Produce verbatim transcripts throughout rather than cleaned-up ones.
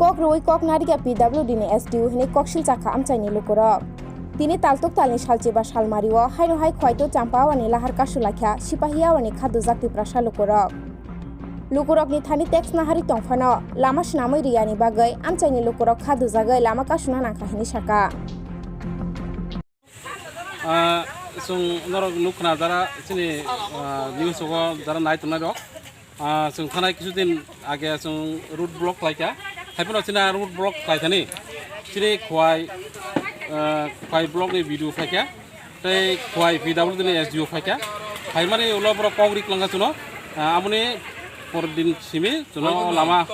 Kok rwui kok narikya P W D ni S D O hinwi koksil chakha amchaini lukurok. Tini taltuk talni salchiba salmario haino hai khwaitu champa awani lahar kasulaikha, sipahi awani khadujak Tiprasa lukurok. Lukurokni thani tax nahari tongphano lama swnamwi riyani bagwi amchaini lukurok khadujagwi lama kasuna nangkha hinwi saka. Ah, chwng norok nukha na jara chini, ah, news o jara nai tongnai rok. Ah, chwng thanai kisu din age chwng road block khlaikha. Haiphano chini road block khlaithani. Chini Khwai, ah, Khwai block ni B D O phaikha. Tei Khwai P W D ni S D O phaikha. Phaimani ulo borok kok ri kwlangkha chwngno. Ah, amoni por din simi chwngno o lama,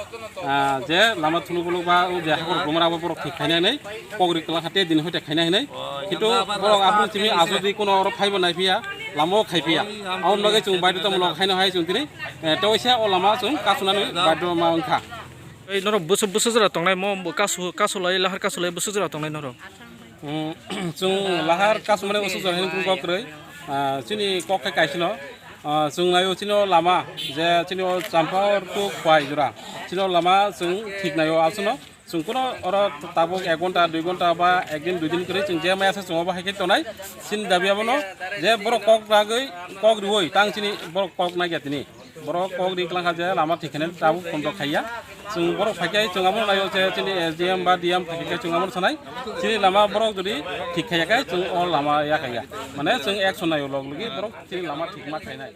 ah, je lama thulu buluk ba o je hakor gumra bo borok thik khainai hinwi kok ri kwlangkha tei din hoite khainai hinwi. Kintu borok aphuru simi aswk di kuno oro phaibo nai phiya, lama o khai phiya. Aboni bagwi chwng baidhota mulok haino hai chwng tini, eh, tei waisa o lama chwng kasunani baidhota ma wngkha. Ei norok busu, busu jora tongnai mo, bo kasu, kasu lai, lahar kasu lai busu jora tongnai norok. Mm, chwng lahar kasumani usu jora hini kok kwrwi, ah, chini kok khe kaisino, ah, chwng naio chini o lama je chini o Champahor to Khwai jora chini o lama chwng thik naio aswkno chwng kuno oro tabuk ek ghonta dui ghonta ba ek din dui din kwrwi chwng je maya se chwng obo hai khe tonai chini dabi abono je borok kok ragwi kok riwi tang chini borok kok naikha tini. Borok kok ri kwlangkha je lama thik khainai tabuk pondo khaiya. Chwng borok phaikhai chwng abono naio je chini S D M ba D M phaikhai chwng abono sanai. Chini lama borok jodi thik khaiya khe chwng o lama ya khaiya. Mane chwng action naio log logi borok chini lama thik ma khainai.